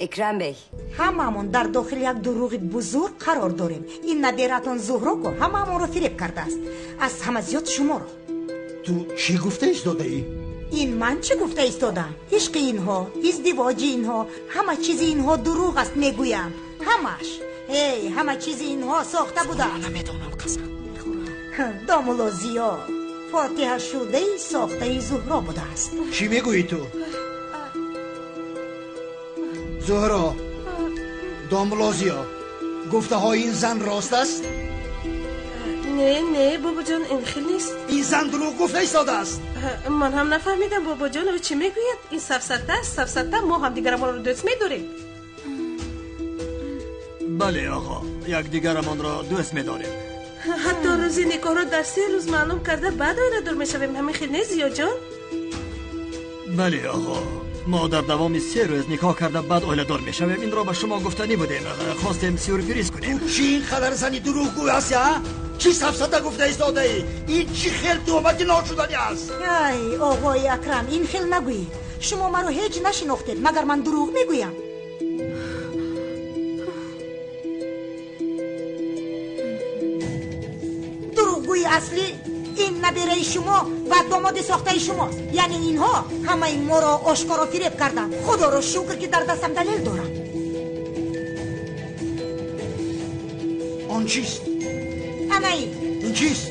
Ekrem Bey. Ҳамаамон дар дохили як дурӯғи бузург қарор дорем. Ин набератон Зуҳро ку ҳамаамонро фиреб кардааст. Аз ҳама зиёд шуморо. Ту чӣ гуфта истодаӣ? Ин ман чӣ гуфта истодам? Ишқи инҳо, издивоҷи инҳо, ҳама чизи инҳо дурӯғ аст мегӯям. Ҳамаш. Эй, ҳама чизи инҳо сохта будааст. Намедонам қасам. Домулло Зиё фотиҳашудаи сохтаи Зуҳро будааст. Чӣ мегӯӣ ту? Зуҳро, домулло Зиё, гуфтаҳои ин зан рост аст? Не, не, бобоҷон, ин хел нест. Ин зан дурӯғ гуфта истодааст. Ман ҳам нафаҳмидам, бобоҷон, ӯ чӣ мегӯяд? Ин сафсата аст, сафсата, мо ҳамдигарамонро дӯст медорем. Бале, оғо, якдигарамонро дӯст медорем. Ҳатто рӯзи никоҳро дар 3 рӯз маълум карда, баъд оиладор мешавем. Ҳамин хел нест, Зиёҷон? Бале, оғо, мо дар давоми 3 рӯз никоҳ карда, баъд оиладор мешавем. Инро ба шумо гуфтанӣ будем, хостем сюрприз кунем. Ту чӣ ин қадар зани дурӯғгӯй ҳастӣ, а? Чӣ сафсата гуфта истодаӣ? Ин чӣ хел туҳмати ношуданӣ аст? Ай, оғои Акрам, ин хел нагӯед. Шумо маро ҳеҷ нашинохтед, магар ман дурӯғ мегӯям? Дурӯғгӯи аслӣ ин набераи шумо ва домоди сохтаи шумост. Яъне инҳо ҳамаи моро ошкоро фиреб карданд. Худоро шукр, ки дар дастам далел дорам. Он чист? Ана ин. Ин чист?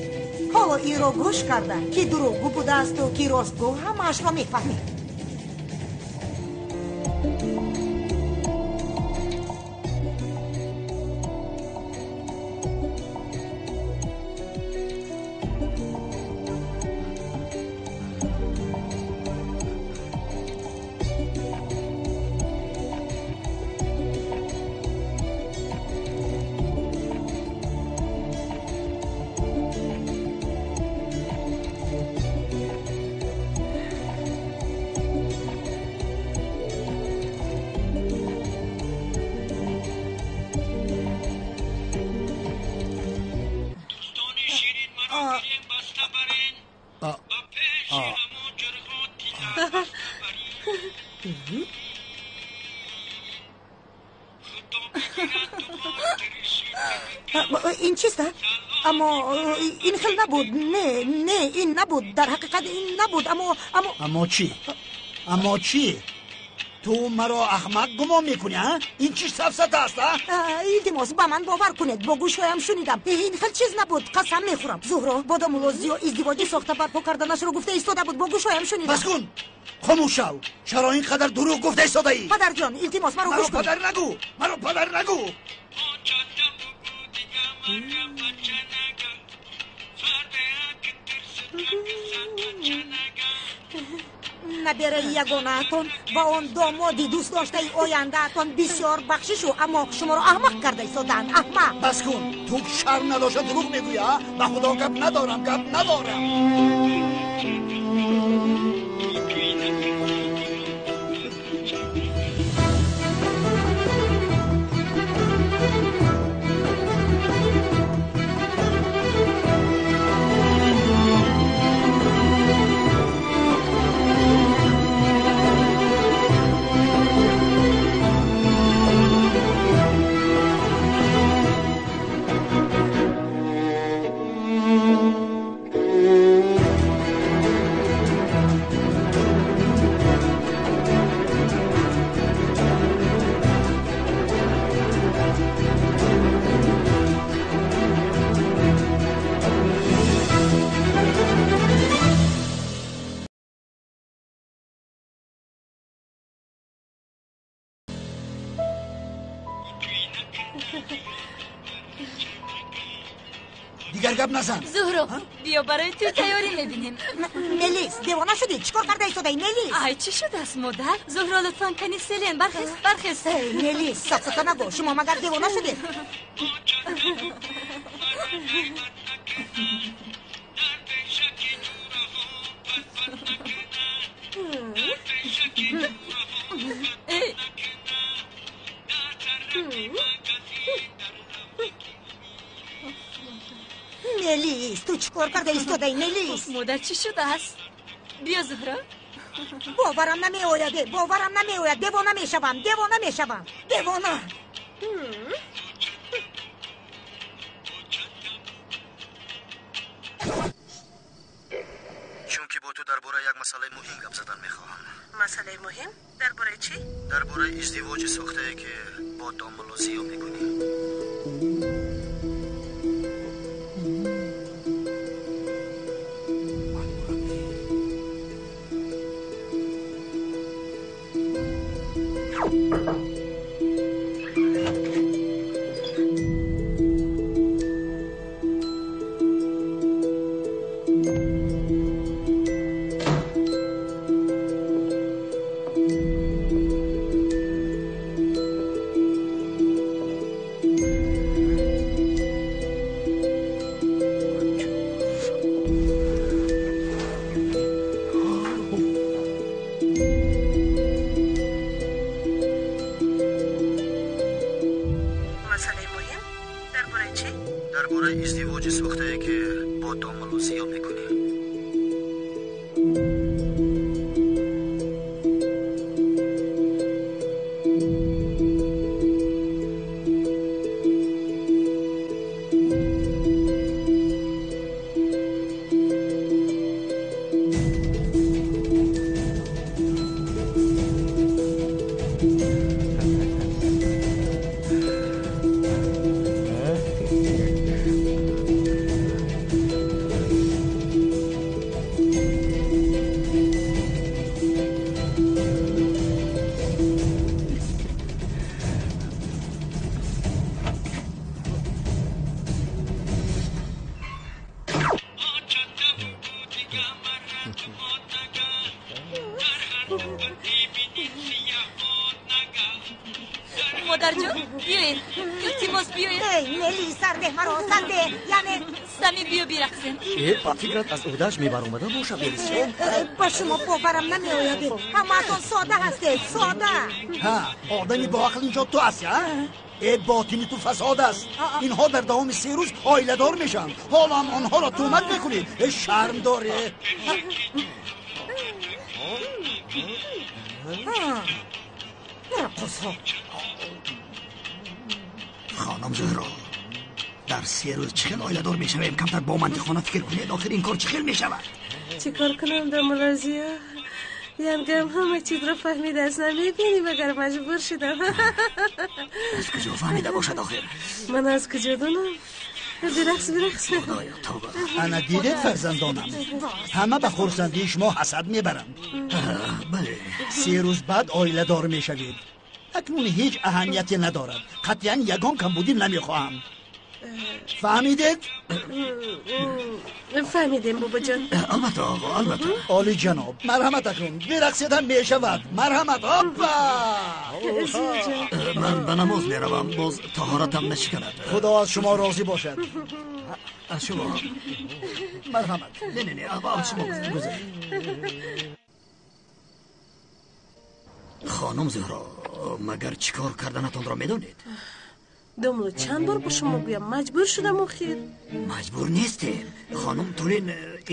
Ҳоло инро гӯш карда, ки дурӯғгӯ будаасту ки ростгӯ, ҳамаашро мефаҳмед. Ин чист? Аммо ин хел набуд. Не, не, ин набуд. Дар ҳақиқат ин набуд. Аммо аммо Аммо чӣ? Аммо чӣ? Ту маро аҳмақ гумон мекунӣ, а? Ин чӣ сафсата аст, а? Илтимос, ба ман бовар кунед, бо гӯшҳоям шунидам. Ин хел чиз набуд, қасам мехӯрам. Зуҳро бо домулло Зиё издивоҷи сохта барпо карданашро гуфта истода буд, бо гӯшҳоям шунидам. Бас кун, хомӯш шав. Чаро ин қадар дурӯғ гуфта истодаӣ? Падарҷон, илтимос, маро гӯш Маро кунед. падар нагӯ, маро падар нагӯ. Набераи ягонаатон ва он домоди дӯстдоштаи ояндаатон бисёр бахшишу, аммо шуморо аҳмақ карда истодаанд, аҳмақ. Бас кун, ту шарм надошта дурӯғ мегӯӣ, а? Ба худо гап надорам, гап надорам. Дигар гап назан. Зуҳро, биё барои ту тайёрӣ мебинем. Мелис, девона шудӣ? Чӣ кор карда истодаӣ, Мелис? Ай, чӣ шудааст, модар? Зуҳро, лутфан кани селен, бархез, бархез. Эй, Мелис, сафсата нагӯ. Шумо магар девона шудед? Эй, Мелис, ту чӣ кор карда истодаӣ, Мелис? Модар, чӣ шудааст? Биё, Зуҳро. Боварам намеояд, боварам намеояд. Девона мешавам, девона мешавам, девона. Чунки бо ту дар бораи як масъалаи муҳим гап задан мехоҳам. Масъалаи муҳим? Дар бораи чӣ? Дар бораи издивоҷи сохтае, ки бо домулло Зиё мекунӣ. Модарҷон, биёед, илтимос биёед. Эй, Нели, сарде маро, сарде, яъне Сами биё бирақсем. Ба фикрат аз уҳдааш мебаромада бошад, Мелисҷон? Ба шумо боварам намеояд. Ҳамаатон сода ҳастед, сода. Ҳа, одами боақл инҷо ту ҳасти, ҳа? Э, ботини ту фасод аст. Инҳо дар давоми 3 рӯз оиладор мешаванд. Ҳоло ҳам онҳоро туҳмат мекунӣ. Э, шарм дорӣ. Раққосҳо. Хонум Зуҳро, дар 3 рӯз чӣ хел оиладор мешавем? Камтар бо мантиқона фикр кунед, охир ин кор чӣ хел мешавад? Чӣ кор кунам, домулло Зиё? Янгам ҳама чизро фаҳмидааст, намебинӣ, магар маҷбур шудам. Аз куҷо фаҳмида бошад охир? Ман аз куҷо донам? Бирақс, бирақс. Худоё, тавба. Ана дидед, фарзандонам, ҳама ба хурсандии шумо ҳасад мебаранд. Бале. 3 рӯз баъд оиладор мешавед. Акнун ҳеҷ аҳамияте надорад. Қатъиян ягон камбудӣ намехоҳам. Фаҳмидед? Фаҳмидем, бобоҷон. Албатта, оғо, албатта. Оли ҷаноб, марҳамат, акнун бирақсед ҳам мешавад. Марҳамат, оппа! Ман ба намоз меравам, боз таҳоратам нашиканад. Худо аз шумо розӣ бошад. Аз шумо. Марҳамат. Не, не, не, аввал шумо гузаред. Хонум Зуҳро, магар чӣ кор карданатонро медонед? Домулло, чанд бор ба шумо гӯям, маҷбур шудам охир. Маҷбур нестем. Хонум Тулин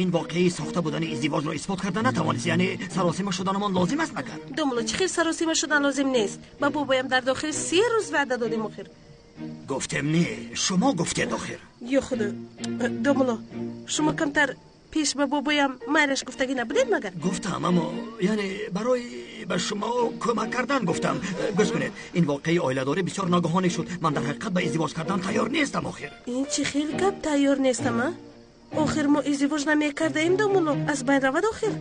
ин воқеаи сохта будани издивоҷро исбот карда натавонист, яъне саросима шуданамон лозим аст магар? Домулло, чӣ хел саросима шудан лозим нест? Ба бобоям дар дохили 3 рӯз ваъда додем охир. Гуфтем не, шумо гуфтед охир. Ё худо, домулло, шумо камтар пеш ба бобоям майлаш гуфтагӣ набудед магар? Гуфтам, аммо яъне барои ба шумо кӯмак кардан гуфтам. Гӯш кунед, ин воқеаи оиладорӣ бисёр ногаҳонӣ шуд. Ман дар ҳақиқат ба издивоҷ кардан тайёр нестам охир. Ин чӣ хел гап, тайёр нестам, а? Охир мо издивоҷ намекардаем, домулло. Аз байн равад охир.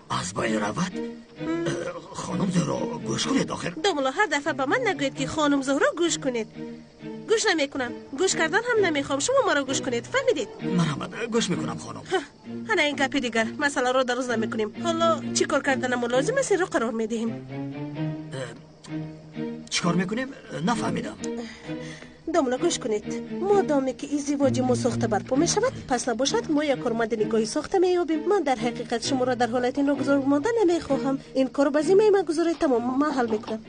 Аз байн равад? Хонум Зуҳро, гӯш кунед охир. Домулло, ҳар дафъа ба ман нагӯед, ки хонум Зуҳро гӯш кунед. Гӯш намекунам, гӯш кардан ҳам намехоҳам. Шумо маро гӯш кунед, фаҳмидед? Марҳамат, гӯш мекунам, хонум. Ана ин гапи дигар, масъаларо дароз намекунем. Ҳоло чӣ кор карданамон лозим аст, инро қарор медиҳем. Чӣ кор мекунем? Нафаҳмидам. Домулло, гӯш кунед. Модоме ки издивоҷи мо сохта барпо мешавад, пас набошад мо як корманди никоҳӣ сохта меёбем. Ман дар ҳақиқат шуморо дар ҳолати ногузор монда намехоҳам. Ин корро ба зиммаи ман гузоред, тамом, ман ҳал мекунам.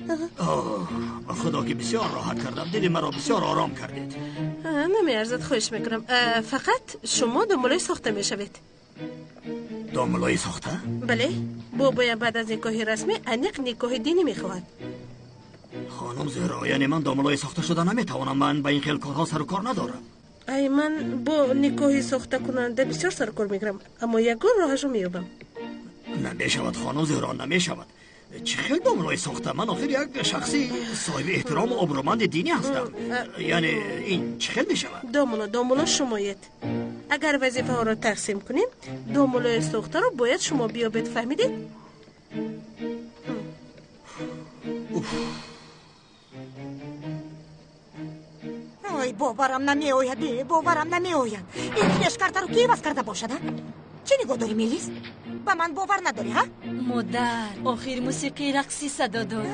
Ба худо ки бисёр роҳат кардам, дили маро бисёр ором кардед. Намеарзад, хоҳиш мекунам. Фақат шумо домуллои сохта мешавед. Домулои сохта? Бале, бобоям баъд аз никоҳи расмӣ аниқ никоҳи динӣ мехоҳад. Хонум Зуҳро, яъне ман домулои сохта шуда наметавонам. Ман ба ин хел корҳо сару кор надорам. Ай, ман бо никоҳи сохтакунанда бисёр сару кор мегирам, аммо ягон роҳашро меёбам. Намешавад, хонум Зуҳро, намешавад. Чӣ хел домулои сохта? Ман охир як шахси соҳиби эҳтирому обрӯманди динӣ ҳастам. Яъне ин чӣ хел мешавад? Домуло, домуло шумоед. Агар вазифаҳоро тақсим кунем, домулои сохтаро бояд шумо биёбед, фаҳмидед? Ой, боварам намеояд, боварам намеояд. Ин флешкартаро ки иваз карда бошад, а? Чӣ нигоҳ дорӣ, Мелис? Ба ман бовар надорӣ, ҳа? Модар, охир мусиқии рақсӣ садо дод.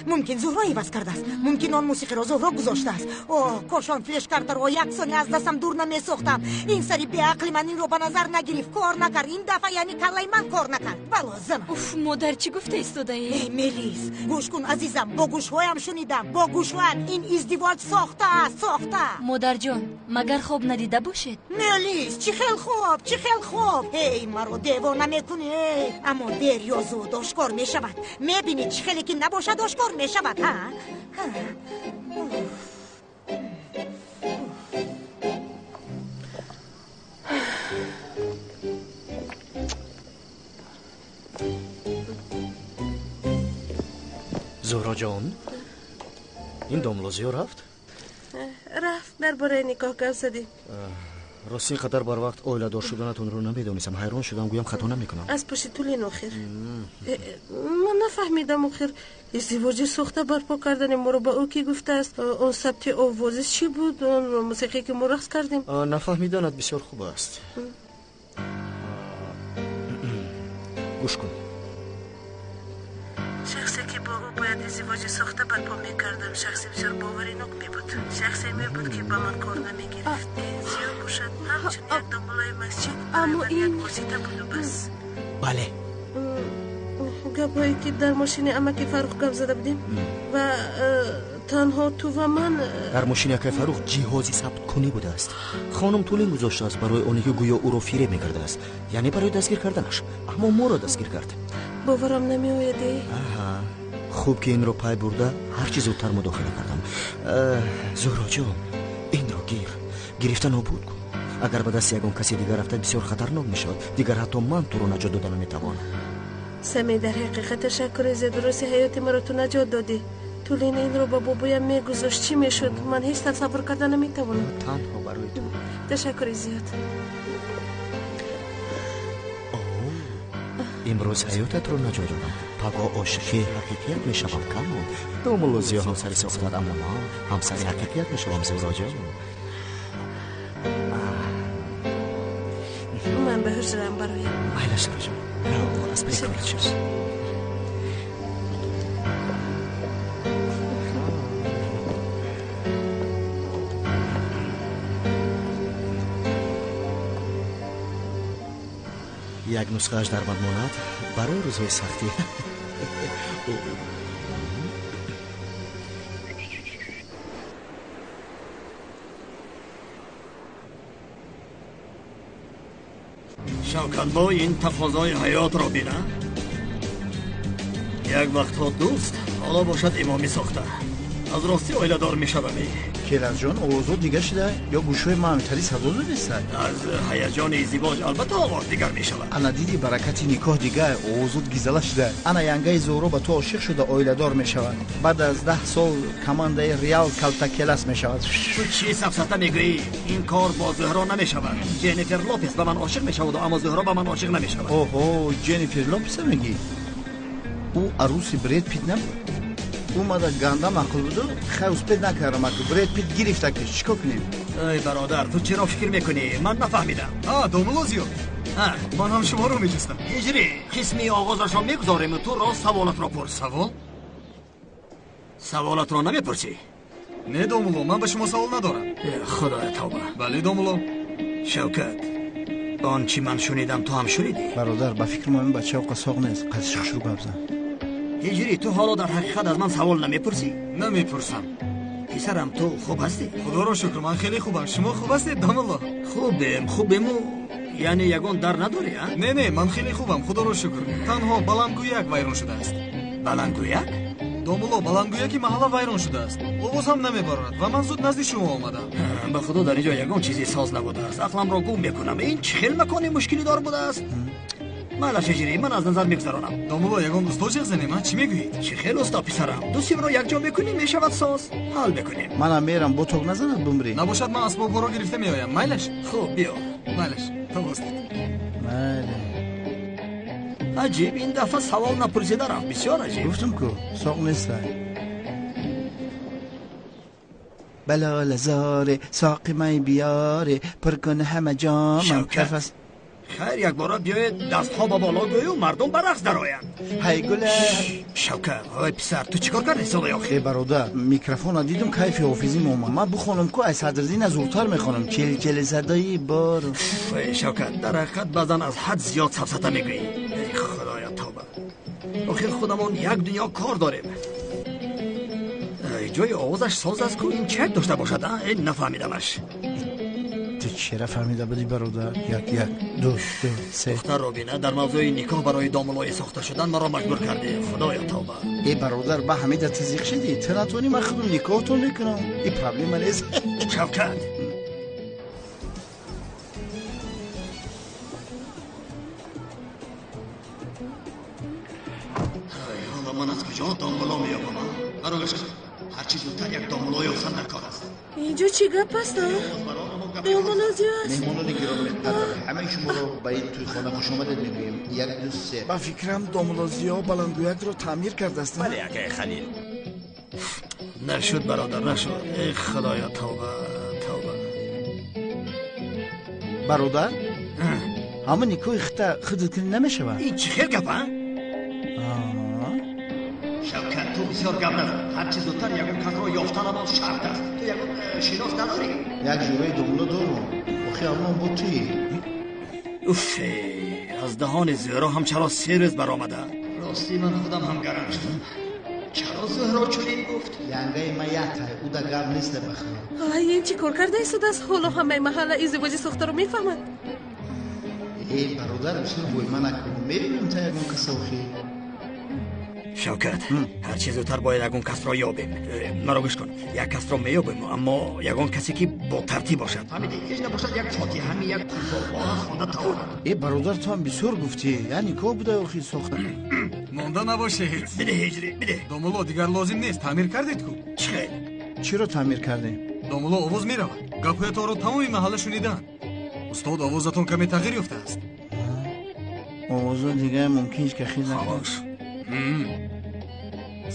Мумкин Зуҳро иваз кардааст. Мумкин он мусиқиро Зуҳро гузоштааст. О, кош он флешкартаро як сония аз дастам дур намесохтам. Ин сари беақли ман инро ба назар нагирифт, кор накард. Ин дафъа яъне каллаи ман кор накард. Балозим. Уф, модар, чӣ гуфта истодаӣ? Эй, Мелис, гӯш кун, азизам, бо гӯшҳоям шунидам, бо гӯшҳоям. Ин издивоҷ сохтааст, сохта. Модарҷон, магар хоб надида бошед? Мелис, чӣ хел хоб, чӣ хел хоб? Эй, маро девона мекунӣ, эй. Аммо дер ё зуд ошкор мешавад. Мебинӣ, чӣ хеле ки набошад, ошкор мешавад, ҳа? Зуҳроҷон, ин домуло зиё рафт? Рафт, дар бораи никоҳ гап задем. Рости ин қадар барвақт оиладор шуданатонро намедонистам. Ҳайрон шудам, гӯям хато намекунам. Аз пушти тулин охир. Ман нафаҳмидам охир издивоҷи сохта барпо кардани моро ба ӯ кӣ гуфтааст? Он сабти овозӣ чӣ буд? Он мусиқие ки мо рақс кардем? Нафаҳмиданат бисёр хуб аст. Гӯш кун. Шахсе ки бо ӯ бояд издивоҷи сохта барпо мекардам, шахси бисёр боваринок мебуд. Шахсе мебуд, ки ба ман кор намегирифт. Зиё бошад, ҳамчун як домулои масҷид, аммо ин восита буду бас. Бале. Гапҳое ки дар мошини амаки Фаррух гап зада будем ва танҳо ту ва ман. Дар мошини акаи Фаррух ҷиҳози сабткунӣ будааст. Хонум Тулин гузоштааст барои оне ки гӯё ӯро фиреб мекардааст, яъне барои дастгир карданаш. Аммо моро дастгир кард. Боварам намеояд. Аҳа, хуб ки инро пай бурда ҳарчи зудтар мудохила кардам. Зуҳроҷон, инро гир, гирифта нобуд кун. Агар ба дасти ягон каси дигар рафта, бисёр хатарнок мешавад. Дигар ҳатто ман туро наҷот дода наметавонам. Сами, дар ҳақиқат ташаккури зиёд. Рости ҳаёти маро ту наҷот додӣ. Тулин инро ба бобоям мегузошт, чӣ мешуд? Ман ҳеҷ тасаввур карда наметавонам. Танҳо барои ту. Ташаккури зиёд. Имрӯз ҳаётатро наҷот додам. Пагоҳ ошиқи ҳақиқият мешавам. Камон, домулло Зиё ҳамсари сохтад, аммо ман ҳамсари ҳақиқият мешавам, Зуҳроҷон. Ман ба ҳуҷраам бароям. Майла, Зуҳроҷон, рав, аз паи корат шав. Як нусхааш дар банд монад барои рӯзҳои сахтӣ. Шавкатбой, ин тақозои ҳаётро бина. Як вақтҳо дӯст, ҳоло бошад имоми сохта. Аз ростӣ оиладор мешавамӣ. Келасҷон, овозҳо дигар шуда ё гӯшҳои ман ҳамитари садо додеста? Аз ҳаяҷони издивоҷ албатта овоз дигар мешавад. Ана диди, баракати никоҳ дигар, овозот гизала шуда. Ана янгаи Зуҳро ба ту ошиқ шуда оиладор мешавад. Баъд аз 10 сол командаи Реал калтакелас мешавад. Ту чӣ сафсата мегӯӣ? Ин кор бо Зуҳро намешавад. Ҷеннифер Лопес ба ман ошиқ мешаваду, аммо Зуҳро ба ман ошиқ намешавад. Оҳо, Ҷеннифер Лопеса мегӣ? Ӯ аруси Бред Пит набуд? Ӯ мада ганда маъқул буду, хай успед накардам, аку Бред Пит гирифта, ки чӣ кор кунем? Эй бародар, ту чиро фикр мекунӣ? Ман нафаҳмидам. А, домулло Зиё, ман ҳам шуморо меҷустам. Ҳиҷрӣ, қисми оғозашро мегузорему ту рост саволатро пурс. Савол? Саволатро намепурсӣ? Не, домулло, ман ба шумо савол надорам. Худоя, тавба. Бале, домулло. Шавкат, он чӣ ман шунидам, ту ҳам шунидӣ? Бародар, ба фикри мо ин бача оқа соғ нест, қадиш хушрӯ гап зан. Ҳиҷрӣ, ту ҳоло дар ҳақиқат аз ман савол намепурсӣ? Намепурсам. Писарам, ту хуб ҳастӣ? Худоро шукр, ман хеле хубам. Шумо хуб ҳастед, домулло? Хубем, хубему. Яъне ягон дар надорӣ, а? Не, не, ман хеле хубам, худоро шукр. Танҳо баландгӯяк вайрон шудааст. Баландгӯяк? Домулло, баландгӯяки маҳалла вайрон шудааст. Овоз ҳам намебарорад ва ман зуд назди шумо омадам. Ба худо дар ин ҷо ягон чизе соз набудааст. Ақламро гум мекунам. Ин чӣ хел макони мушкилидор будааст? Майлаш ҳиҷрӣ, ман аз назар мегузаронам. Домулло, ягон усто ҷеғ занем, а? Чӣ мегӯед? Чӣ хел усто, писарам? Ду симро якҷо мекунем, мешавад соз. Ҳал мекунем. Манам мерам, бо ток назанад бумрӣ. Набошад, ман асбобҳоро гирифта меоям. Майлаш? Хуб, биё. Майлаш, то боздид. Майли. Аҷиб, ин дафъа савол напурсида рафт. Бисёр аҷиб. Гуфтам ку, соқ нестай. Балолазоре, соқи май биёре, пур кун ҳама ҷомам. Шавкат, хайр, якбора биёед дастҳо ба боло гӯю мардум ба рақс дароянд. Ҳай гула. Шавкат, ой писар, ту чӣ кор кардӣ солаи охир? Э бародар, микрофона дидам, кайфи ҳофизим омад. Ман бихонам ку, ай Садриддина зудтар мехонам. Чил-чили садои бор. Эй Шавкат, дар ҳақиқат баъзан аз ҳад зиёд сафсата мегӯӣ. Эй худоя, тавба. Охир худамон як дунё кор дорем. Ҷои овозаш соз аст ку, ин чак дошта бошад, а? Э, нафаҳмидамаш. Ту чера фаҳмида будӣ, бародар? Як, як, ду, ду, се. Духтар Робина, дар мавзӯи никоҳ барои домуллои сохта шудан маро маҷбур кардӣ. Худоя, тавба. Э бародар, ба ҳамида ту зиқ шидӣ. Ту натонӣ, ман худам никоҳтон мекунам. И проблема нест. Шавкат. Ҳоло ман аз куҷо домулло меёбам? Маро гӯш кун. Ҳарчи зудтар як домулло ёфтан дар кор аст. Инҷо чӣ гап аст, а? Домулло зиё аст. Меҳмонони гиромиқадр, ҳамаи шуморо ба ин тӯйхона хушомадед мегӯем. Як, ду, се. Ба фикрам домулло зиё баландгӯякро таъмир кардааст. Бале, акаи Халил. Нашуд, бародар, нашуд. Эй худоё, тавба, тавба. Бародар, ҳама никоҳи хита худат кунӣ намешавад? Ин чӣ хел гап, а? Шавкат, ту бисёр гап назан. Ҳарчи зудтар ягон касро ёфтанамон шарт аст. Ту ягон шинос надорӣ? Як ҷураи домулло дорам. Охи ҳамон бо туӣ. Уф, аз даҳони Зуҳро ҳам чаро се рӯз баромада? Ростӣ ман худам ҳам гарам шудам. Чаро Зуҳро чунин гуфт? Янгаи ман яктай, ӯ да гап нест, ба худо. Ай, ин чӣ кор карда истодааст? Ҳоло ҳамаи маҳалла издивоҷи сохтаро мефаҳмад. Э бародар, бисёр войма накун. Мебинем та ягон каса охи. Шавкат, ҳарчи зудтар бояд ягон касро ёбем. Маро гӯш кун, як касро меёбем, аммо ягон касе ки бо тартиб бошад. Фаҳмидӣ? Ҳеҷ набошад як фотиҳами, як қурбоқоро хонда тавонад. Э бародар, ту ҳам бисёр гуфтӣ. Я никоҳ буда охи сохта. Монда набошед. Бидеҳ ҳиҷрӣ, бидеҳ. Домулло, дигар лозим нест. Таъмир кардед ку? Чӣ хел? Чиро таъмир кардем? Домулло, овоз меравад. Гапҳоятонро тамоми маҳалла шуниданд. Устод, овозатон каме тағйир ёфтааст. Овозо дигар мумкин ҳеҷ ка хел накунад. Хомӯш.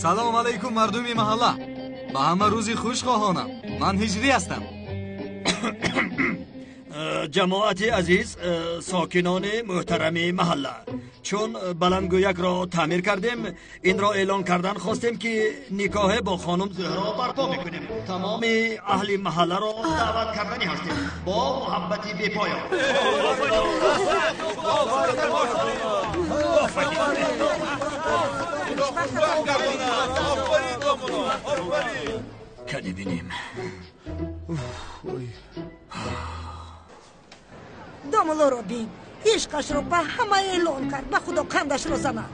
Салом алайкум, мардуми маҳалла. Ба ҳама рӯзи хуш хоҳонам. Ман ҳиҷрӣ ҳастам. Ҷамоати азиз, сокинони муҳтарами маҳалла, чун баландгӯякро таъмир кардем, инро эълон кардан хостем ки никоҳе бо хонум Зуҳро барпо мекунем. Тамоми аҳли маҳалларо даъват кардани ҳастем бо муҳаббати бепоён. Кани бинем. Домуллоро бин, ишқашро ба ҳама эълон кард. Ба худо қандашро занад.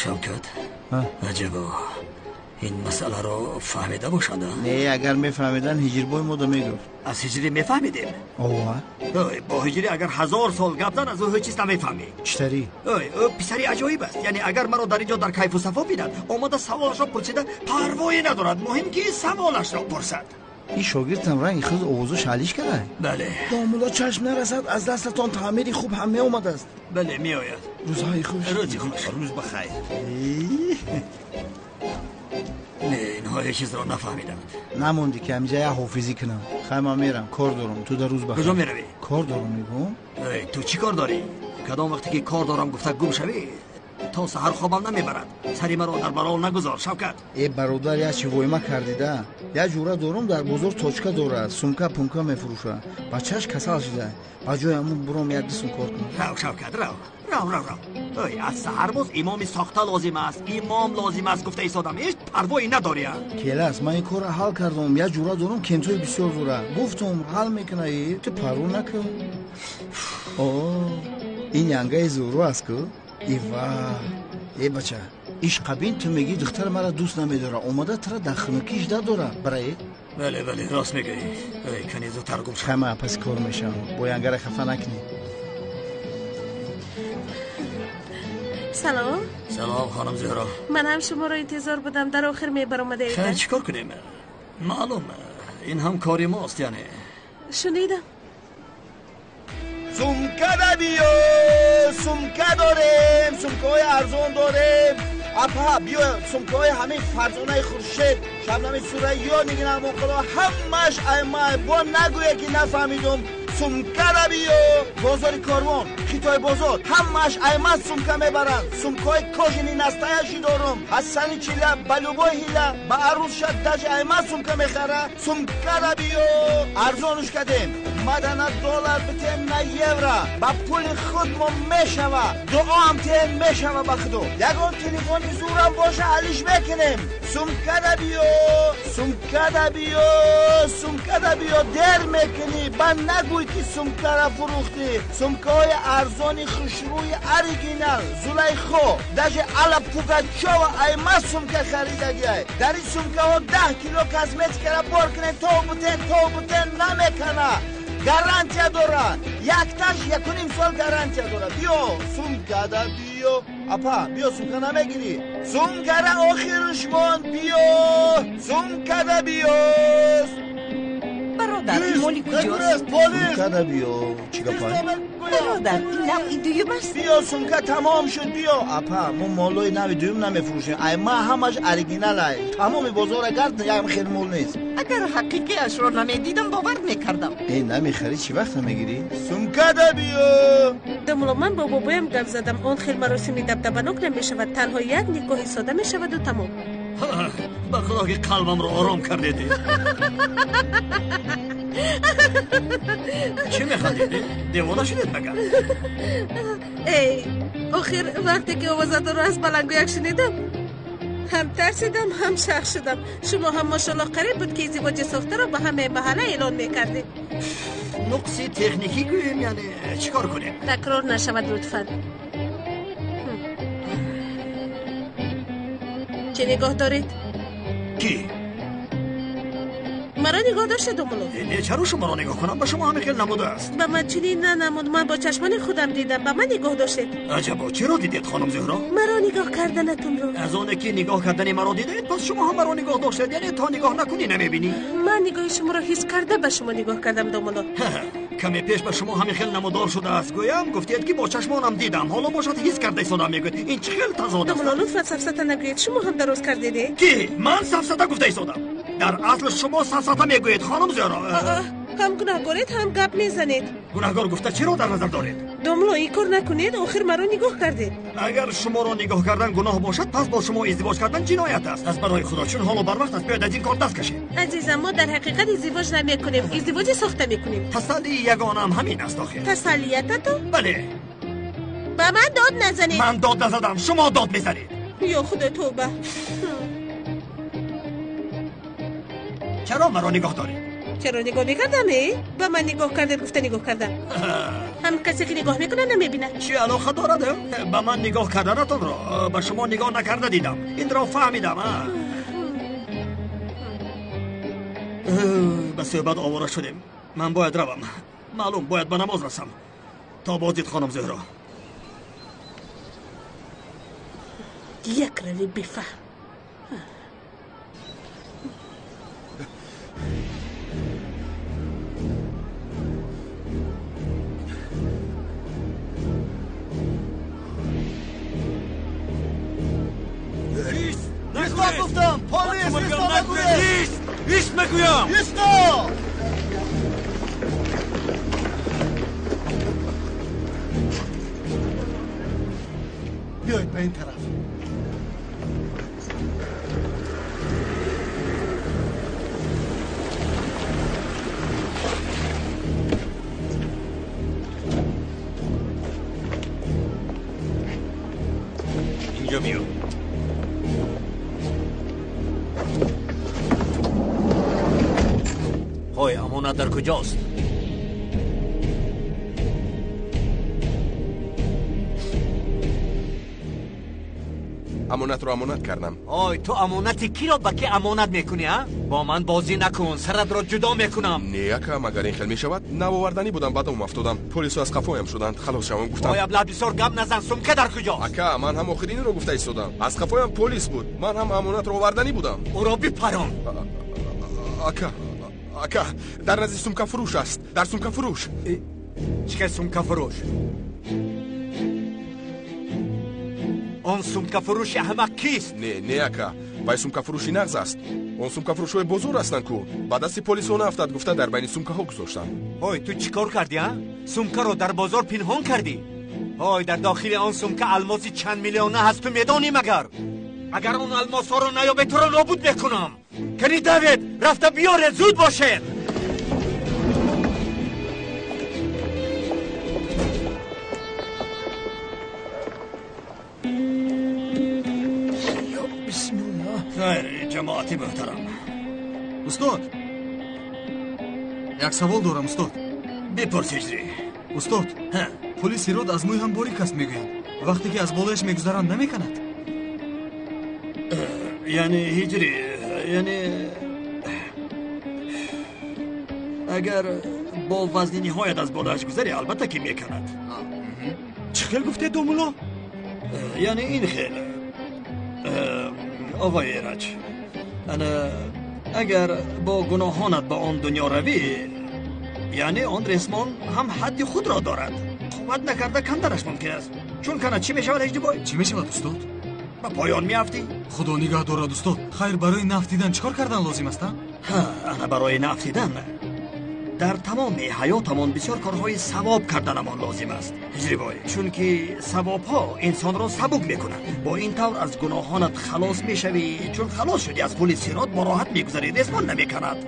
Шавкат, аҷабо, ин масъаларо фаҳмида бошанд? Не, агар мефаҳмиданд, ҳиҷрбои мода мегуфт. Аз ҳиҷрӣ мефаҳмидем? Ова. Бо ҳиҷрӣ агар 1000 сол гап зан, аз ӯ ҳеҷ чиз намефаҳмӣ. Чӣ тари? Ӯ писари аҷоиб аст. Яъне агар маро дар ин ҷо дар кайфу сафо бинад, омада саволашро пурсида парвое надорад. Муҳим ки саволашро пурсад. Ин шогирдам ранги худ овозаш алиш карда? Бале. Домулло, чашм нарасад, аз дастатон таъмири хуб ҳам меомадааст. Бале, меояд. Рӯзҳои хуш. Рӯзи хуш. Рӯз бахайр. Не, инҳо ҳеҷ чизро нафаҳмиданд. Намонди ки ҳаминҷа як ҳофизӣ кунам. Хай, ман мерам, кор дорам. Ту дар рӯз бахайр. Куҷо меравӣ? Кор дорам, мегӯм. Ту чӣ кор дорӣ? Кадом вақте ки кор дорам гуфта гум шавӣ, То саҳар хобам намебарад. Сари маро дар барол нагузор, Шавкат. Э бародар, як чи войма кардида. Як ҷура дорум дар бозор точка дорад, сумка пумка мефурӯшад. Бачааш касал шуда. Ба ҷои ҳамун буром як ду сум кор кунам. Рав, Шавкат, рав. Рав, рав, рав. Ой, аз саҳар боз имоми сохта лозим аст, имом лозим аст гуфта истодам. Ҳеҷ парвое надорӣ. Келас, ман ин корро ҳал кардам. Як ҷура дорум, кентои бисёр дорад. Гуфтум, ҳал мекуна. Ту парво накун. О, ин янгаи Зуҳро аст ку? Ива, э бача, ишқабин ту мегӣ духтар мара дӯст намедора, омада тара дар хунукиш дадора. Барае? Бале, бале, рост мегӯӣ. Эй, кани зудтар гум шав. Хама пас кор мешавам. Бо янгара хафа накунӣ. Салом. Салом, хонум Зуҳро. Ман ҳам шуморо интизор будам, дар охир мебаромадаед. Хайр, чӣ кор кунем? Маълум, ин ҳам кори мост, яъне. Шунидам. Сумка да биё, сумка дорем, сумкаҳои арзон дорем. Апа, биё, сумкаҳои ҳамин Фарзонаи Хуршед, Шабнами Сурайё, Нигин Амонқуло, ҳамааш аймай. Бо нагӯе ки нафаҳмидум. Сумка да биё, бозори Корвон, Хитой бозор, ҳамааш аймаз сумка мебаранд. Сумкаҳои кожини настаяши дорум. Аз сани чила ба любой ҳила, ба арӯзша даже аймаз сумка мехара. Сумка да биё, арзонуш кардем. Мада на доллар битем, на евро. Ба пули худ мо мешава. Дуоам тем мешава ба худо. Ягон телефони зурам боша алиш мекунем. Сумка да биё, сумка да биё, сумка да биё, дер мекунӣ. Ба нагӯй ки сумкара фурӯхтӣ. Сумкаҳои арзони хушрӯи оригинал, Зулайхо, даже Алла Пугачова айма сумка харидагиай. Дар ин сумкаҳо 10 кило косметикара бор кунем, то бутен, то бутен намекана. Гарантия дора. Якташ 1.5 сол гарантия дора. Биё, сумка да биё. Апа, биё, сумка намегирӣ. Сумкара охирш монд, биё. Сумка да биё. Бародар, моли куҷост? Сумка да биё. Чӣ гапай? Бародар, ин навъи дуюм аст? Биё, сумка тамом шуд, биё. Апа, мо молои нави дуюм намефурӯшем. Ай ма ҳамаш оригинал ай. Тамоми бозора гард, якам хел мол нест. Агар ҳақиқиашро намедидам, бовар мекардам. Э, намехарӣ, чӣ вақт намегирӣ? Сумка да биё. Домуло, ман бо бобоям гап задам. Он хел маросими дабдабанок намешавад. Танҳо як никоҳи сода мешаваду тамом. Ба худо ки қалбамро ором кардед. Чӣ механдед? Девона шудед магар? Эй, охир вақте ки овозатонро аз баландгӯяк шунидам, ҳам тарсидам, ҳам шах шудам. Шумо ҳам мошаллоҳ қариб буд ки издивоҷи сохтаро ба ҳамаи маҳалла эълон мекардед. Нуқси техникӣ гӯем, яъне чӣ кор кунем? Такрор нашавад лутфан. Чӣ нигоҳ доред? Кӣ? Маро нигоҳ доштед, Домуло? Не, чаро шуморо нигоҳ кунам? Ба шумо ҳамин хел намудааст. Ба ман чунин нанамуд. Ман бо чашмони худам дидам. Ба ман нигоҳ доштед. Аҷабо, чиро дидед, хонум Зуҳро? Маро нигоҳ карданатонро. Аз оне ки нигоҳ кардани маро дидед, пас шумо ҳам маро нигоҳ доштед. Яъне то нигоҳ накунӣ намебинӣ. Ман нигоҳи шуморо ҳис карда ба шумо нигоҳ кардам, Домуло. Каме пеш ба шумо ҳамин хел намудор шудааст. Гӯям, гуфтед ки бо чашмонам дидам. Ҳоло бошад ҳис карда истодам мегӯед. Ин чӣ хел тазод аст? Домуло, лутфан сафсата нагӯед. Шумо ҳам дароз кардед? Ки? Ман сафсата гуфта истодам. Дар асл шумо сафсата мегӯед, хонум Зуҳро. Ҳам гунаҳгоред, ҳам гап мезанед. Гунаҳгор гуфта чиро дар назар доред? Домуло, ин кор накунед. Охир маро нигоҳ кардед. Агар шуморо нигоҳ кардан гуноҳ бошад, пас бо шумо издивоҷ кардан ҷиноят аст. Аз барои худо, чун ҳоло барвақт аст, биёед аз ин кор даст кашем. Азизам, мо дар ҳақиқат издивоҷ намекунем, издивоҷи сохта мекунем. Тасаллии ягонаам ҳамин аст охир. Тасаллиятатон? Бале. Ба ман дод назанед. Ман дод назадам, шумо дод мезанед. Ё худо, тавба. Чаро маро нигоҳ доред? Чаро нигоҳ мекардам? Ба ман нигоҳ кардед, гуфта нигоҳ кардам. Ҳам касе ки нигоҳ мекунад намебинад. Чӣ алоқа дорад? Ба ман нигоҳ карданатонро ба шумо нигоҳ накарда дидам. Инро фаҳмидам. Ба суҳбат овора шудем. Ман бояд равам. Маълум, бояд ба намоз расам. То боздид, хонум Зуҳро. Як рави бифаҳм. Исто гуфтам, полис, исто нагӯед. Ист мегӯям. Исто! Биёед, ба ба ин тараф. Инҷо биё. Ҳой, амонат дар куҷост? Амонатро амонат кардам. Ой, ту амонати киро ба ки амонат мекунӣ, а? Бо ман бозӣ накун, саратро ҷудо мекунам. Не, ака, магар ин хел мешавад? Навоварданӣ будам, баъдам афтодам. Полисо аз қафоям шуданд. Халос шавам, гуфтам. Ой, абла, бисёр гап назан, сумка дар куҷост? Ака, ман ҳам охиринро гуфта истодам. Аз қафоям полис буд. Ман ҳам амонатро оварданӣ будам. Ӯро бипарон. Ака, ака, дар назди сумкафурӯш аст. Дар сумкафурӯш. Чӣ хел сумкафурӯш? Он сумкафурӯши аҳмақ кист? Не, не, ака, вай сумкафурӯши нағз аст. Он сумкафурӯшҳои бозор ҳастанд ку. Ба дасти полисҳо наафтад гуфта дар байни сумкаҳо гузоштам. Ҳой, ту чӣ кор кардӣ, а? Сумкаро дар бозор пинҳон кардӣ? Ҳой, дар дохили он сумка алмоси чанд миллиона ҳаст, ту медонӣ магар? Агар он алмосҳоро наёбед, туро нобуд мекунам. Кани давед, рафта биёред, зуд бошед. Хайр, ҷамоати муҳтарам. Устод, як савол дорам, устод. Бипурс, Ҳиҷрӣ. Устод, пули сирот аз мӯй ҳам борик аст, мегӯянд. Вақте ки аз болояш мегузаранд, намеканад? Яъне, Ҳиҷрӣ, яъне агар бо вазни ниҳоят аз болояш гузарӣ, албатта ки меканад. Чӣ хел гуфтед, домулло? Яъне ин хел. Оғои Эраҷ, ана агар бо гуноҳонат ба он дунё равӣ, яъне он ресмон ҳам ҳадди худро дорад. Қувват накарда канданаш мумкин аст. Чун канад чӣ мешавад, Ҳиҷрибой? Чӣ мешавад, устод? Ба поён меафтӣ. Худо нигаҳ дорад, устод. Хайр, барои нафтидан чӣ кор кардан лозим аст, а? Ҳа, ана барои нафтидан дар тамоми ҳаётамон бисёр корҳои савоб карданамон лозим аст, Ҳиҷрибой. Чунки савобҳо инсонро сабук мекунанд. Бо ин тавр аз гуноҳонат халос мешавӣ. Чун халос шудӣ, аз пули сирот бо роҳат мегузарӣ, ресмон намеканад.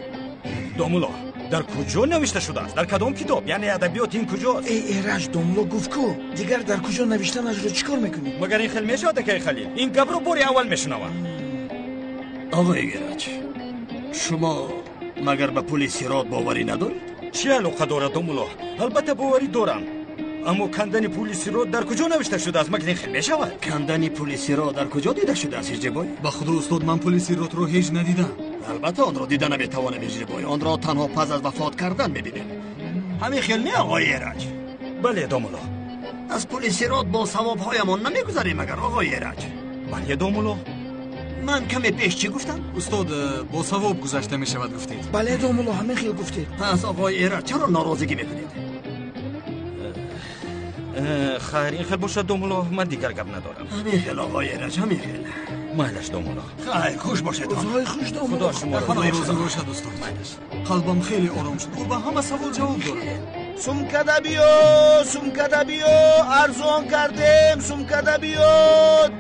Домулло, дар куҷо навишта шудааст? Дар кадом китоб? Яъне адабиёт ин куҷост? Эй, Эраҷ, домулло гуфт ку, дигар дар куҷо навиштанашро чӣ кор мекунӣ? Магар ин хел мешавад, акаи Халил? Ин гапро бори аввал мешунавам. Оғои Эраҷ, шумо магар ба пули сирот боварӣ надоред? Чӣ алоқа дорад, домулло? Албатта боварӣ дорам. Аммо кандани пули сирот дар куҷо навишта шудааст? Магар ин хел мешавад? Кандани пули сирот дар куҷо дида шудааст, Ҳиҷрибой? Ба худо, устод, ман пули сиротро ҳеҷ надидам. Албатта онро дида наметавонем, Ҳиҷрибой. Онро танҳо пас аз вафот кардан мебинем. Ҳамин хел не, оғои Эраҷ? Бале, домулло. Аз пули сирот бо савобҳоямон намегузарем агар, оғои Эраҷ? Бале, домулло. Ман каме пеш чӣ гуфтам? Устод, бо савоб гузашта мешавад гуфтед. Бале, домулло, ҳамин хел гуфтед. Пас оғои Эраҷ, чаро норозигӣ мекунед? Хайр, ин хел бошад, домулло, ман дигар гап надорам. Ҳамин хел, оғои Эраҷ, ҳамин хел. Майлаш, домулло. Хайр, хуш бошед. Рӯзҳои хуш, домулло. Худо шуморо розӣ бошад, устод. Қалбам хеле ором шуд. Ӯ ба ҳама савол ҷавоб дорад. Сумкада биё, сумкада биё, арзон кардем, сумкада биё,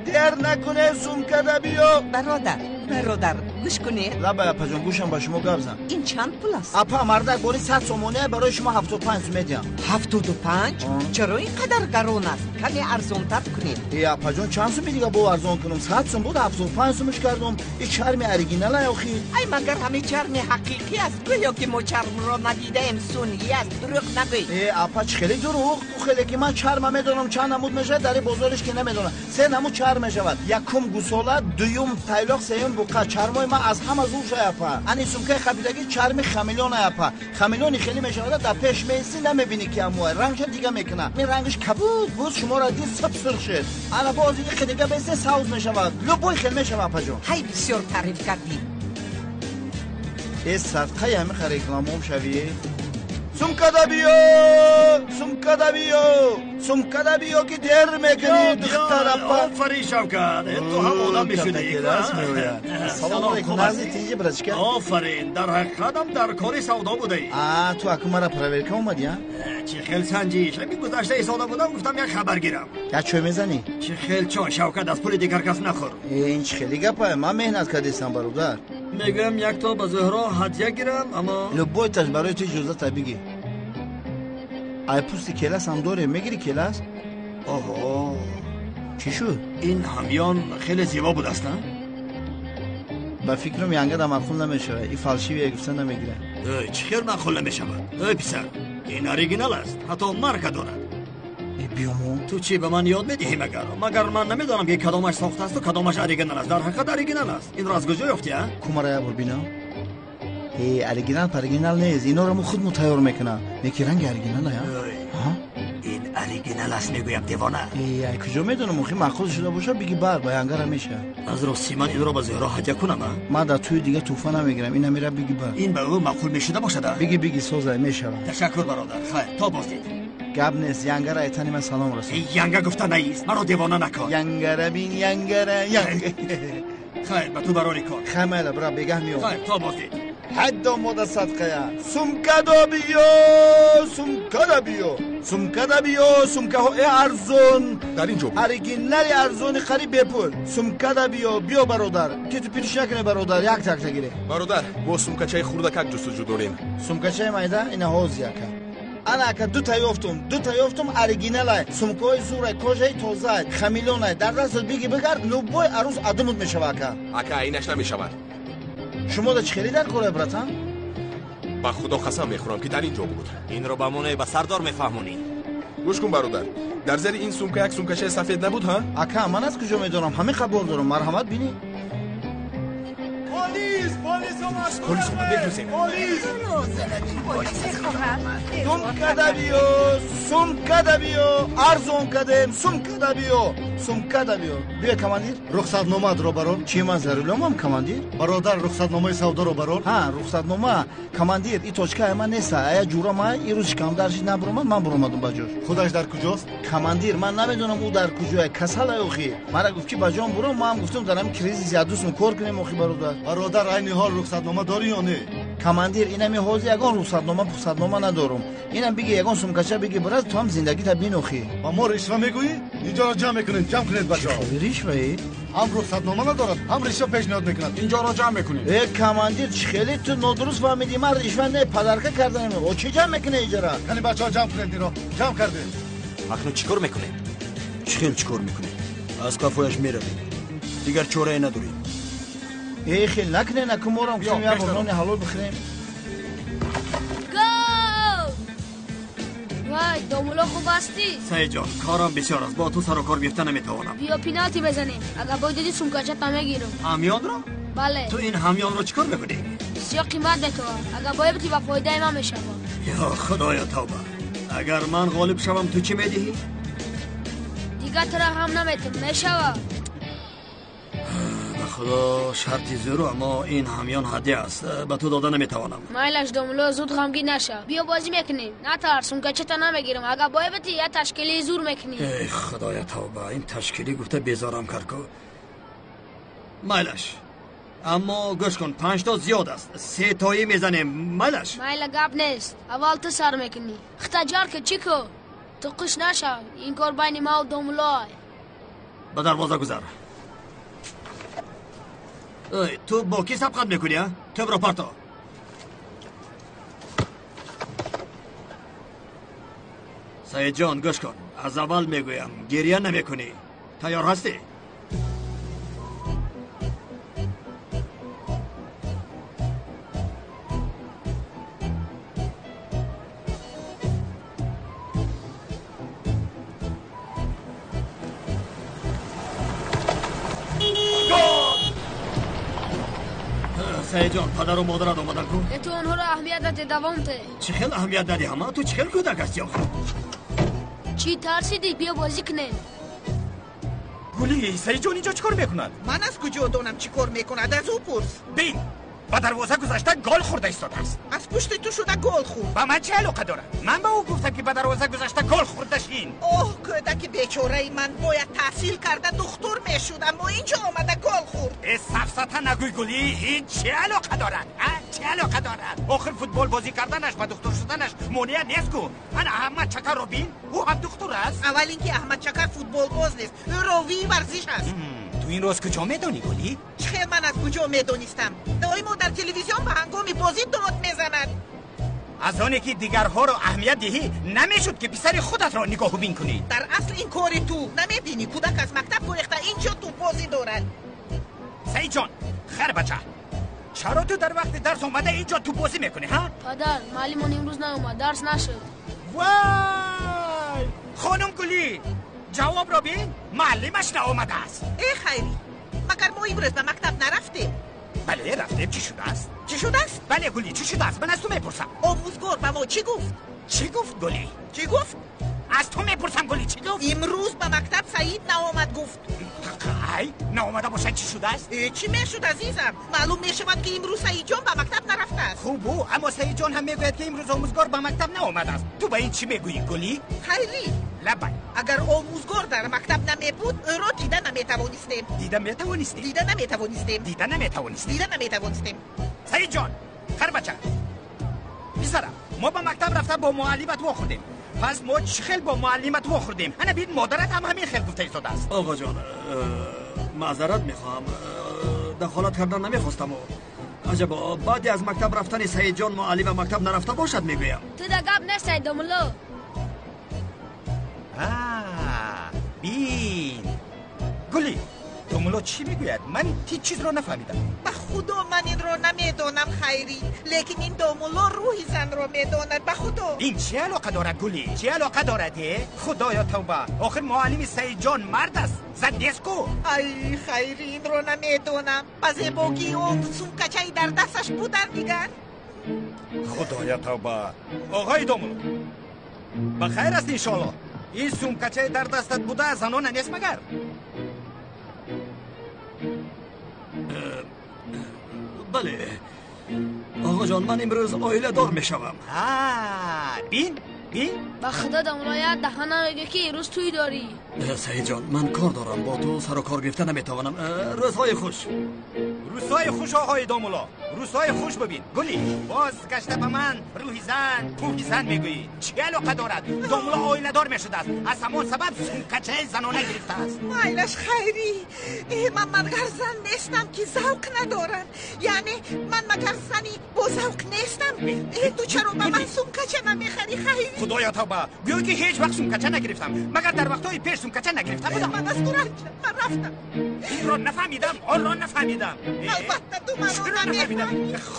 дер накунед, сумкада биё. Бародар, бародар, гӯш кунед. Лабай, апаҷон, гӯшам ба шумо гап зан. Ин чанд пул аст? Апа, мардак бори 100 сомония барои шумо 75 сум медиҳам. 75? Чаро ин қадар гарон аст? Каме арзонтар кунед. Э, апаҷон, чанд суми дига бо арзон кунам? 100 сум буд, 75 сумаш кардам. Ин чарми оригинал охи. Ай, магар ҳамин чарми ҳақиқӣ аст? Гӯё ки мо чармро надидаем, сунъӣ аст. Дурӯғ нагӯй. Э, апа, чӣ хеле дурӯғ? Ӯ хеле ки ман чарма медонам чанд намуд мешавад, дар ин бозориш ки намедонам. Се намуд чарм мешавад. Якум гусола, дуюм тайлоқ, сеюм буқа. Чармои ман аз ҳама зур шай, апа. Ани сумкаи хабидагӣ чарми хамелеон, апа. Хамелеони хеле мешавад, дар пеш меистӣ, намебинӣ ки амуай. Рангша дига мекунад. Ин рангаш кабуд буд, шуморо дид саб сурх шуд. Ана боз ин хел дига бесте савз мешавад. Любой хел мешавад, апаҷон. Ҳай, бисёр таъриф кардӣ. Э, садқаи ҳамин ха рекламаом шавӣ. Сумкада биё, сумкада биё, сумкада биё ки дер мекунӣ, духтарапа. Офарин, Шавкат, ту ҳам одам мешудӣ. Салом алейкум, назди тинҷи, братчика. Офарин, дар ҳақиқатам дар кори савдо будаӣ. А ту аку мара проверка омадӣ, а? Чӣ хел санҷиш, ҳамин гузашта истода будам, гуфтам як хабар гирам. Як чой мезанӣ? Чӣ хел чой, Шавкат, аз пули дигар кас нахӯр. Ин чӣ хели гапа, ман меҳнат кардистам, бародар. Мегӯям як то ба Зуҳро ҳадя гирам, аммо любой таш барои ту иҷозата, бигӣ. Ай пӯсти келас ҳам дорем, мегирӣ келас? Оҳо, чӣ шуд? Ин ҳамён хеле зебо будаст, а? Ба фикрам янгада маъқул намешавад, и фальшивия гуфта намегирад. Чӣ хел маъқул намешавад? Эй писар, ин оригинал аст, ҳатто марка дорад. Биёмо. Ту чӣ ба ман ёд медиҳӣ магар? Магар ман намедонам ки кадомаш сохтаасту кадомаш оригинал аст? Дар ҳақиқат оригинал аст. Инро аз куҷо ёфтӣ, а? Кумара як бор бинам. Э, оригинал паригинал нест, инора мо худмо тайёр мекунам. Неки ранги оригинал ая? Ин оригинал аст, мегӯям, девона. Э, ай куҷо медонам, охи маъқул шуда боша, биги бар, ба янгара меша. Аз рости ман инро ба Зуҳро ҳадя кунам, а? Ман дар тӯи дига тӯҳфа намегирам, ин амира биги бар. Ин ба ӯ маъқул мешуда бошад, а? Биги, биги, созай мешавад. Ташаккур, бародар. Хайр, то боздид. Гап нест, янгара айтани ман салом расон. Янга гуфта наист, маро девона накун. Янгара бин, янгара, янга. Хайр, ба ту барори кор. Хайр, майла, бира, бегаҳ меом. Хайр, то боздид. Ҳадд омода садқая. Сумкадо биё, сумкада биё, сумкада биё, сумкаҳои арзон. Дар ин ҷо буд. Оригинали арзони қариб бепул. Сумкада биё, биё бародар. Ки ту пириш накунӣ бародар, як такта гире. Бародар, мо сумкачаи хурдакак ҷустуҷӯ дорем. Сумкачаи майда ина ҳоз яка. Ана ака, дута ёфтум, дута ёфтум, оригиналай. Сумкаҳои зурай, кожаи тозай, хамилонай. Дар дастат биги бигард, любой арӯз адумут мешава ака. Ака, инаш намешавад. Шумо да чӣ хеле дар корай, братан? Ба худо қасам мехӯрам ки дар ин ҷо буд. Инро ба монае ба сардор мефаҳмонӣ. Гӯш кун, бародар, дар зери ин сумка як сумкачаи сафед набуд, ҳа? Ака, ман аз куҷо медонам, ҳамин қабул дорам, марҳамат бинӣ. Полис, полис омад! Полис омад, бегрӯзем. Полис! Сумкада биё, сумкада биё, арзон кадем, сумкада биё, сумкада биё. Биё, командир. Рухсатномаатро барор. Чӣ, ман зарурам, командир? Бародар, рухсатномаи савдоро барор. Ҳа, рухсатнома, командир, и точкаи ман неста. Ая ҷура ман ирӯз шикамдар шид, набуромад, ман буромадам ба ҷош. Худаш дар куҷост? Командир, ман намедонам ӯ дар куҷоя, касалай охи. Мара гуфт ки ба ҷон буром, ман гуфтам дар ҳамин кризис ядусм кор кунем охи, бародар. Бародар, айни ҳол рухсатнома дорӣ ё не? Командир, инами ҳозир ягон рухсатнома пухсатнома надорум. Инам биги ягон сумкача биги брат, ту ҳам зиндагита бинохӣ. Ба мо ришва мегӯӣ? Инҷоро ҷамъ мекунед, ҷамъ кунед бачаҳо. Ришваи? Ҳам рухсатнома надорад, ҳам ришва пешниҳод мекунад. Инҷоро ҷамъ мекунед. Э, командир, чӣ хеле ту нодуруст фаҳмидӣ, ман ришва не, подарка карданем. О, чӣ ҷамъ мекунед иҷора? Кани бачаҳо, ҷамъ кунед инро. Ҷамъ кардем. Акнун чӣ кор мекунед? Чӣ хел чӣ кор мекунед? Аз қафояш меравем. Дигар чорае надорем. Э, хел накунед, наку морам гуфтем як бор нони ҳалол бихӯрем. Гол! Вай, домуло, хуб ҳастӣ? Саидҷон, корам бисёр аст, бо ту сару кор гирифта наметавонам. Биё пеналти бизанем. Агар бой додӣ, сумкачата мегирам. Ҳамёнро? Бале. Ту ин ҳамёнро чӣ кор мекунӣ? Бисёр қимат метавад. Агар бой битӣ, ба фоидаи ман мешавад. Ё худоё, тавба! Агар ман ғолиб шавам, ту чӣ медиҳӣ? Дигар тура ҳам наметам, мешавад. Ба худо, шарти зӯру, аммо ин ҳамён ҳадя аст, ба ту дода наметавонам. Майлаш, домуло, зуд ғамгин наша. Биё бозӣ мекунем. Натарс, сумкачата намегирам. Агар бой битӣ, я ташкилии зур мекунӣ. Эй худоя, тавба, ин ташкилӣ гуфта безорам кард ку. Майлаш, аммо гӯш кун, панҷто зиёд аст, сетоӣ мезанем, майлаш? Майла, гап нест. Аввал ту сар мекунӣ. Хита ҷар ки чӣ ку? Ту қуш нашав, ин кор байни маву домулой. Ба дарвоза гузар. Эй, ту бо кӣ сабқат мекунӣ, а? Тӯбро парто. Саидҷон, гӯш кун, аз аввал мегӯям, гирья намекунӣ. Тайёр ҳастӣ? Саидҷон, падару модарат омадан ку? Ту онҳоро аҳамият наде, давом де. Чӣ хел аҳамият надиҳам, а? Ту чӣ хел кӯдак ҳастӣ охир? Чӣ тарсидӣ? Биё бозӣ кунем. Гули, Саидҷон инҷо чӣ кор мекунад? Ман аз куҷо донам чӣ кор мекунад? Аз ӯ пурс. Бин, Ба дарвоза гузашта гол хӯрда истодааст. Аз пушти ту шуда гол хӯрд. Ба ман чӣ алоқа дорад? Ман ба ӯ гуфтам, ки ба дарвоза гузашта гол хӯрда шин. Оҳ, кӯдаки бечораи ман бояд таҳсил карда духтур мешуд, аммо инҷо омада гол хӯрд. Э, сафсата нагӯй, Гулӣ, ин чӣ алоқа дорад? А, чӣ алоқа дорад? Охир футбол бозӣ карданаш ба духтур шуданаш монеа нест ку. Ана Аҳмад Чакарро бин, ӯ ҳам духтур аст. Аввал ин ки Аҳмад Чакар футболбоз нест, ӯ ровии варзиш аст. Ту инро аз куҷо медонӣ, Гулӣ? Чӣ хел ман аз куҷо медонистам? Доимо дар телевизион ба ҳангоми бозӣ дод мезанад. Аз оне ки дигарҳоро аҳамият диҳӣ, намешуд ки писари худатро нигоҳубин кунӣ. Дар асл ин кори ту. Намебинӣ, кӯдак аз мактаб гурехта инҷо тӯббозӣ дорад. Саидҷон, хайр бача, чаро ту дар вақти дарс омада инҷо тӯббозӣ мекунӣ, ҳа? Падар, муаллимон имрӯз наомад, дарс нашуд. Вай! Хонум Гулӣ, ҷавобро бин, муаллимаш наомадааст. Э, Хайрӣ, магар мо имрӯз ба мактаб нарафтем? Бале, рафтем. Чӣ шудааст? Чӣ шудааст? Бале, Гулӣ, чӣ шудааст? Ман аз ту мепурсам. Омӯзгор ба мо чӣ гуфт? Чӣ гуфт, Гулӣ? Чӣ гуфт? Аз ту мепурсам, Гулӣ, чӣ гуфт? Имрӯз ба мактаб Саид наомад, гуфт. Ай, наомада бошад, чӣ шудааст? Э, чӣ мешуд, азизам? Маълум мешавад, ки имрӯз Саидҷон ба мактаб нарафтааст. Хуб, ӯ, аммо Саидҷон ҳам мегӯяд, ки имрӯз омӯзгор ба мактаб наомадааст. Ту ба ин чӣ мегӯӣ, Гулӣ? Хайрӣ, лабай. Агар омӯзгор дар мактаб намебуд, ӯро дида наметавонистем. Дида метавонистем? Дида наметавонистем. Дида наметавонистем. Дида наметавонистем. Саидҷон, харбача, писарам, мо ба мактаб рафта бо муаллимат вохӯрдем. Пас мо чӣ хел бо муаллимат вохӯрдем? Ана бин, модарат ҳам ҳамин хел гуфта истодааст. Оғоҷон, маъзарат мехоҳам, дахолат кардан намехостаму. Аҷабо, баъди аз мактаб рафтани Саидҷон муаллим ба мактаб нарафта бошад, мегӯям. Ту да гап нест, Саид домулло. Бин, Гулӣ, домулло чӣ мегӯяд? Ман ҳеҷ чизро нафаҳмидам. Ба худо, ман инро намедонам, Хайрӣ, лекин ин домулло рӯҳи занро медонад, ба худо. Ин чӣ алоқа дорад, Гулӣ? Чӣ алоқа дорад, э? Худоё, тавба! Охир муаллими Саидҷон мард аст, зан нест ку. Ай, Хайрӣ, инро намедонам. Ба зебогии он сумкачаи дар дасташ будан дигар. Худоё, тавба! Оғои домулло, ба хайр аст, иншоалло. Ин сумкачаи дар дастат буда занона нест магар? Бале, оғоҷон, ман имрӯз оиладор мешавам. Бин, бин. Ба худо, домулло, як дафъа намегӯ, ки имрӯз тӯй дорӣ. Саидҷон, ман кор дорам, бо ту сару кор гирифта наметавонам. Рӯзҳои хуш. Рӯзҳои хуш, оғои домулло, рӯзҳои хуш. Бибин, Гулӣ, боз гашта ба ман рӯҳи зан, пӯҳи зан мегӯӣ. Чӣ алоқа дорад? Домулло оиладор мешудааст, аз ҳамон сабаб сумкачаи занона гирифтааст. Майлаш, Хайрӣ, э, ман магар зан нестам, ки завқ надорам? Яъне ман магар зани бо завқ нестам? Э, ту чаро ба ман сумкача намехарӣ, Хайрӣ? Худоё, тавба! Гӯё ки ҳеҷ вақт сумкача нагирифтам. Магар дар вақтҳои пеш сумкача нагирифта будам? Ман аз ту ранҷам, ман рафтам. Инро нафаҳмидам, онро нафаҳмидам. Албатта, ту маро Чаро нафаҳмидам?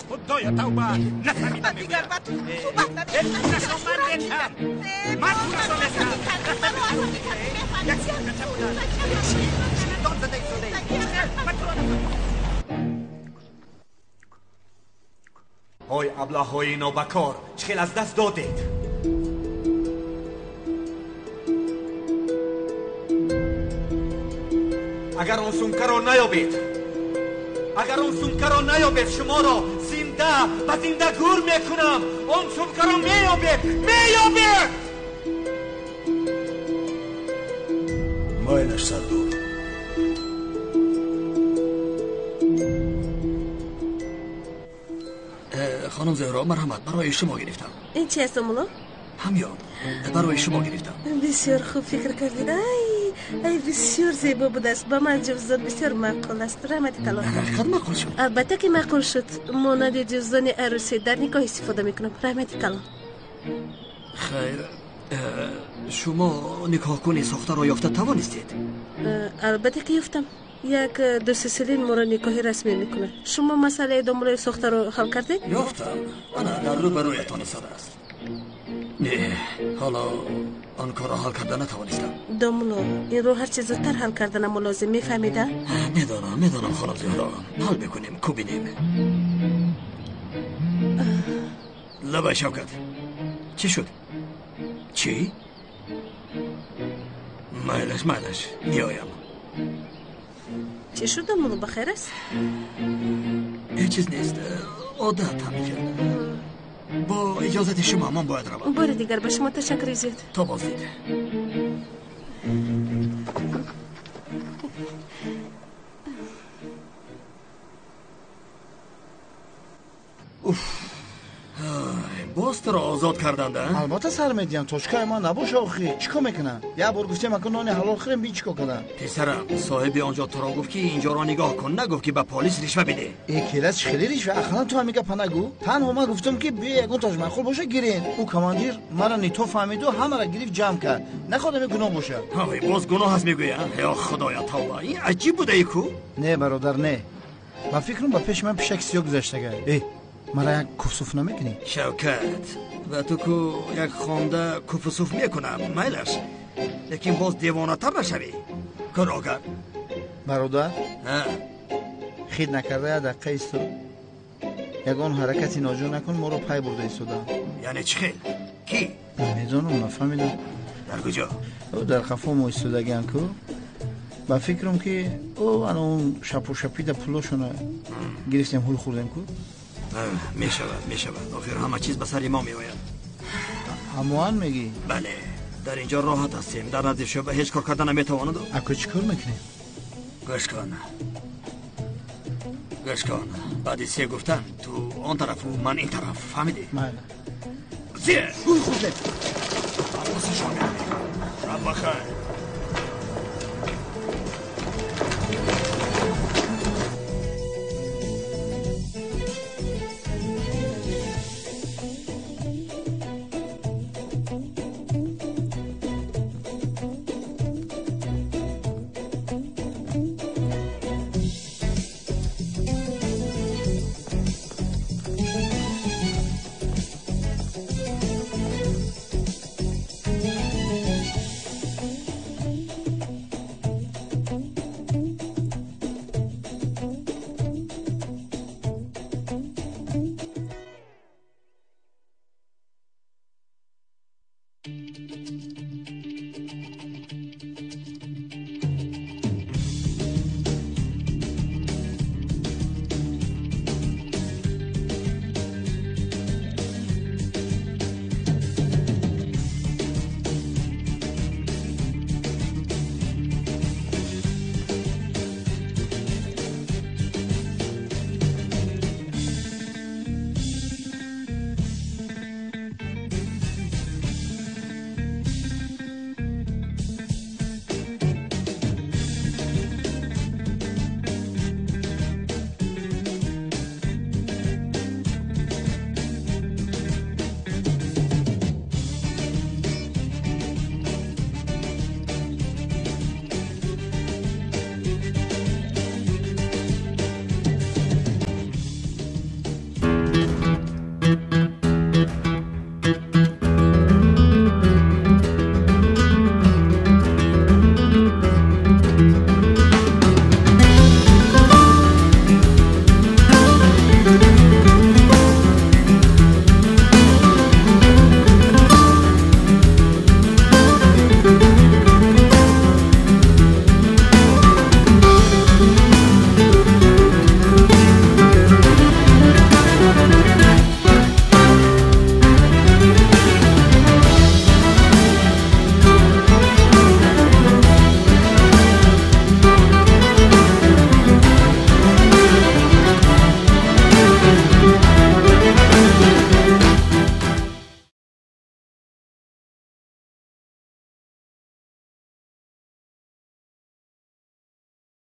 Худоё, тавба, нафаҳмидам. Ман дигар ба ту суҳбат намекунам. Пулашро ман метам, ман пулашро метам. Як сумкача буда, чӣ дод зада истодаӣ? Ман туро нафаҳмидам. Ҳой, аблаҳҳои нобакор, чӣ хел аз даст додед? Агар он сумкаро наёбед, агар он сумкаро наёбед, шуморо зинда ба зинда гур мекунам. Он сумкаро меёбед, меёбед. Майлаш, сардор. Хонум Зуҳро, марҳамат, барои шумо гирифтам. Ин чи аст, домулло? Ҳамён, барои шумо гирифтам. Бисёр хуб фикр кардед. Ай, ай, бисёр зебо будааст. Ба ман ҷуздон бисёр маъқул аст. Раҳмати калон. Ҳақиқат маъқул шуд? Албатта ки маъқул шуд. Монанди ҷуздони арӯсӣ дар никоҳ истифода мекунам. Раҳмати калон. Хайр, шумо никоҳкуни сохтаро ёфта тавонистед? Албатта ки ёфтам. Як дусе селин моро никоҳи расмӣ мекунад. Шумо масъалаи домуллои сохтаро ҳал кардед? Ёфтам. Ана дар рӯбарӯятон истодааст. Не, ҳоло он корро ҳал карда натавонистам. Домулло, инро ҳарчи зудтар ҳал карданамо лозим, мефаҳмида? Медонам, медонам, хонум Зуҳро, ҳал мекунем, ку бинем. Лабай, Шавкат, чӣ шуд? Чӣ? Майлаш, майлаш, меоям. Чӣ шуд, домулло, ба хайр аст? Ҳеҷ чиз нест, одат ҳамин. Бо иҷозати шумо ман бояд равам. Бори дигар ба шумо ташаккури зиёд. То боздид. Уф, боз туро озод карданд, а? Албатта сар медиҳам, точкаи ман набоша охи. Чӣ кор мекунам? Як бор гуфтем, ака нони ҳалол хӯрем, бин чӣ кор кардам. Писарам, соҳиби он ҷо туро гуфт, ки инҷоро нигоҳ кун, нагуфт, ки ба полис ришва бидеҳ. Э, келас, чӣ хеле ришва? Ақаллан ту ҳамин гапа нагӯ. Танҳо ман гуфтам, ки бия ягон тош маъқул боша, гирен. Ӯ командир мара нито фаҳмиду ҳамаро гирифт, ҷамъ кард. Нахоҳад ами гуноҳ бошад. Ҳой, боз гуноҳ аст мегӯя? Ё худоя, тавба, ин аҷиб будаи ку? Не, бародар, не. Ба фикрам, ба пеши ман пишаки сиёҳ гузаштага. Э, мара як куфсуф намекунӣ? Шавкат, ба ту ку як хонда куфусуф мекунам, майлаш, лекин боз девонатар нашавӣ. Кун огар. Бародар, хид накарда як дақиқа исто. Ягон ҳаракати ноҷо накун, моро пай бурда истодаам. Яъне чӣ хел? Кӣ? Намедонам, нафаҳмидам. Дар куҷо? Дар қафо мо истодагиам ку. Ба фикрам, ки ӯ ана он шапушапида пулошона гирифтем, ҳул хӯрдем ку. Мешавад, мешавад. Охир ҳама чиз ба сари мо меояд. Ҳамоан мегӣ? Бале, дар инҷо роҳат ҳастем, дар назди шӯъба ҳеҷ кор карда наметавонад. Ако, чӣ кор мекунем? Гӯш кун, гӯш кун, баъди се гуфтан ту он тарафу ман ин тараф, фаҳмидӣ? Майла. Се. Ҳул хӯрдем. Ҳавосишон меравем. Шаб бахайр.